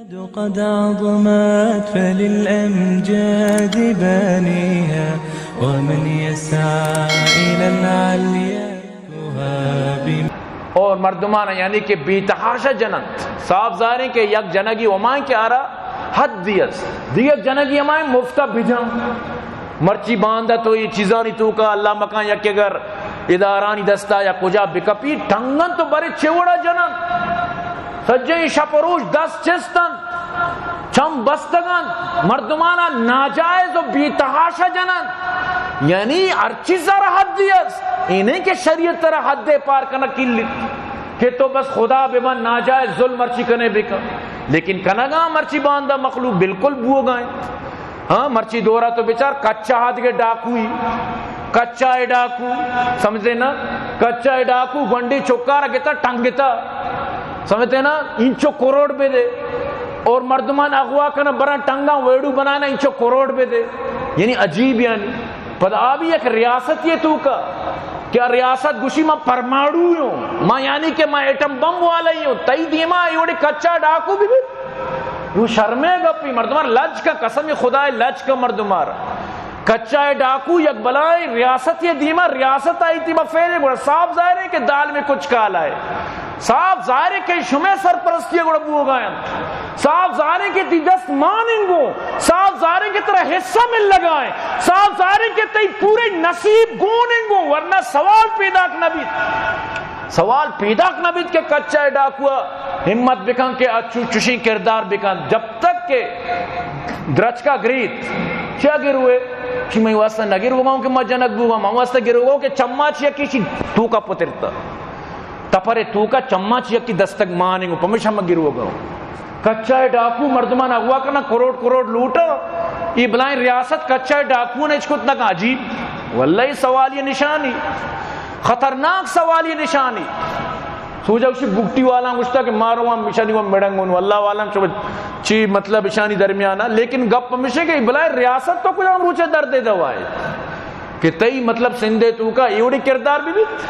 قد عظمت فللأمجاد بانيها، ومن يسعى إلى العليا يهاب. اور مردمان یعنی کہ بے تحاشا جننت. صاف ظاہر ہے کہ یک جنگی ہمائیں کہ آرا حد دیس، دیگر جنگی ہمائیں مفتا بجن. مرچی باندا تو یہ چیزانی توکا اللہ مکان یک اگر ادارانی دستا یا کجا بکپی، ٹنگن تو برے چوڑا جنن. سجیں شپ و روچ دست چستن، چم بستگن، مردمانا ناجائز و بے تحاشا جنن. یعنی ہر چیز را حدی است. اینیں کہ شریعت را حد پار کنگ کلی کہ تو بس خدا ببن، ناجائز ظلم مرچی کنے بکن، لیکن کنگا مرچی باندا مخلوق بالکل بوگا انت. ہاں، مرچی دورا تو بچار، کچا ہاتھ کے ڈاکوئی، کچا اے ڈاکو، سمجھتے نا؟ کچا اے ڈاکو گونڈی چکارا گتا، ٹنگتا، سمجھتے نا؟ انچو کروڑ بہ دے. اور مردمان اغوا کنا، بران ٹنگا ویڈو بنانا، انچو کروڑ بہ دے. یعنی عجیب، یعنی پدا آ بھی یک ریاست یہ توکا. کیا ریاست گوشی ما پرماڑو ہوں، ما یعنی کہ ما ایٹم بم والا ہی ہوں، تئی دیما ایوڑے کچا ڈاکو بھی بھی. وہ شرمے گپی، مردمان لج کا، قسم خدا لج کا مردمار. کچا ڈاکو یک بلائیں ریاست یہ دیما، ریاست آئی دیما فیلے گڑا صاف ظاہر ہے کہ دال میں کچھ کالا ہے. صاف ظاہر ہے کہ شمے سرپرستی گڑا بوگا انت. صاف ظاہر ہے کہ تی دست ماننگو، صاف ظاہر ہے کہ ترا حصہ مل لگا ہے، صاف ظاہر ہے کہ تئی پورے نصیب گوننگو، ورنہ سوال پیداک نہ بیت. سوال پیداک نہ بیت کہ کچا ڈاکو ہمت بکن کہ اچو چشیں کردار بکن. جب تک کہ درچکا گریت، چیا گروے؟ چی مئی واسطہ نہ گروگا ہوں کہ ما جنک بوگا، ما واسطہ گروگا ہوں کہ چما چیا کسی توکا پترتا. تپرے توکا چما چیا کی دستگ ماننگو، پمیشا ما گروگا ہوں. کچا ڈاکو مردمان اغوا کنا، کروڑ کروڑ لوٹا. یہ بلائیں ریاست کچا ڈاکو نے اچ کت نہ کن. عجیب، واللہ یہ سوال یہ نشانی، خطرناک سوال یہ نشانی. سوجا اسی بگٹی والا گوشتا کہ مارو ہم مشانی و مڑنگون، واللہ والا چو چی مطلب اشانی درمیانا. لیکن گپ ہمیشہ کہ بلائیں ریاست تو کجام روچے درد دوائے کہ تئی مطلب سندے توکا ایوڑی کردار بھی بیت.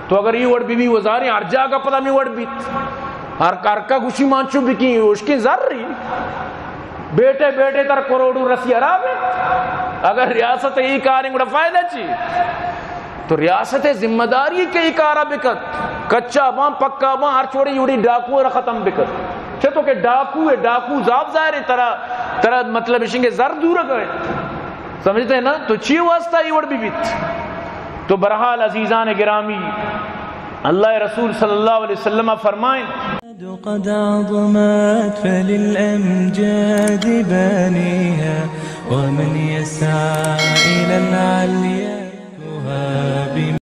تو اگر ای وڑ بی بی وزاریں ہر جاگہ پدا ہمیں وڑ بیت. ہر کار کا گوشی مانچو بکی، اوشکیں زر ری. بیٹے بیٹے تر کروڑوں رسی حرام ہے. اگر ریاست ای کاریں گڑا فائدہ چی؟ تو ریاست ذمہ داری کہ ای کارا بکت، کچا بان پکا بان ہر چوڑی یوڑی ڈاکو را ختم بکت. چہ تو کہ ڈاکو ہے، ڈاکو زاب ظاہر ہے ترا، ترا مطلب اشنگے زر دور گئے. سمجھتے ہیں نا؟ تو چی واسطہ ای وڑ بی بیت؟ تو بہرحال عزیزان گرامی، اللہ رسول صلی اللہ علیہ وسلم فرمائیں، قد عظمت فللأمجاد بانيها، ومن يسعى إلى العلي